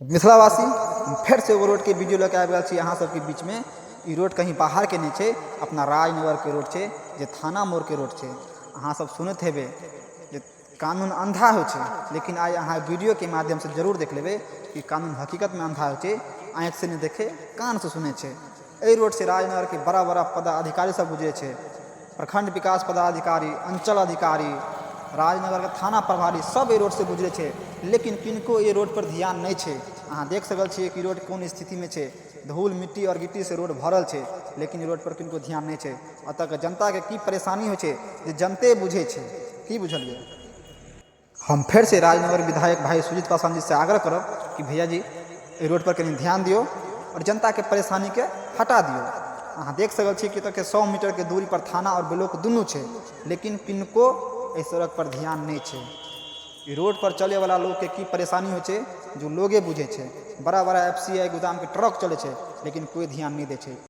मिथिलावासी, हम फेरसँ एगो रोडके वीडियो लऽ कऽ आबि गेल छी अहाँ सबके बीचमे। ई रोड कहीं बाहरके नहि छै, अपना राजनगरके रोड छै, जे थाना मोड़के रोड छै। अहाँ सब सुनैत हेबै जे कानून अन्धा होइ छै, लेकिन आइ अहाँ वीडियोके माध्यमसँ जरूर देख लेबै कि कानून हकीकतमे अन्धा होइ छै, आँखिसँ नहि देखै, कानसँ सुनै छै। एहि रोडसँ राजनगरके बड़ा बड़ा पदाधिकारी सब गुजरै छै। प्रखंड विकास पदाधिकारी, अंचल अधिकारी, राजनगरके थाना प्रभारी सब एहि रोडसँ गुजरै छै, लेकिन किनको एहि रोड पर ध्यान नहि छै। अहाँ देख सकल छियै कि रोड कोन स्थितिमे छै। धूल मिट्टी आओर गिट्टीसँ रोड भरल छै, लेकिन रोड पर किनको ध्यान नहि छै। एतऽके जनताके की परेशानी होइ छै जे जनते बुझै छै। की बुझलियै? हम फेरसँ राजनगर विधायक भाई सुजीत पासवान जी से आग्रह करब कि भैया जी, एहि रोड पर कनि ध्यान दियौ आओर जनताके परेशानीके हटा दियौ। अहाँ देख सकल छी कि एतऽके 100 मीटरके दूरी पर थाना आओर ब्लॉक दुनू छै, लेकिन किनको एहि सड़क पर ध्यान नहि छै। ई रोड पर चलैवला लोकके की परेशानी होइ छै जो लोगे बुझै छै। बड़ा बड़ा FCI गोदामके ट्रक चलै छै, लेकिन कोइ ध्यान नहि दै छै।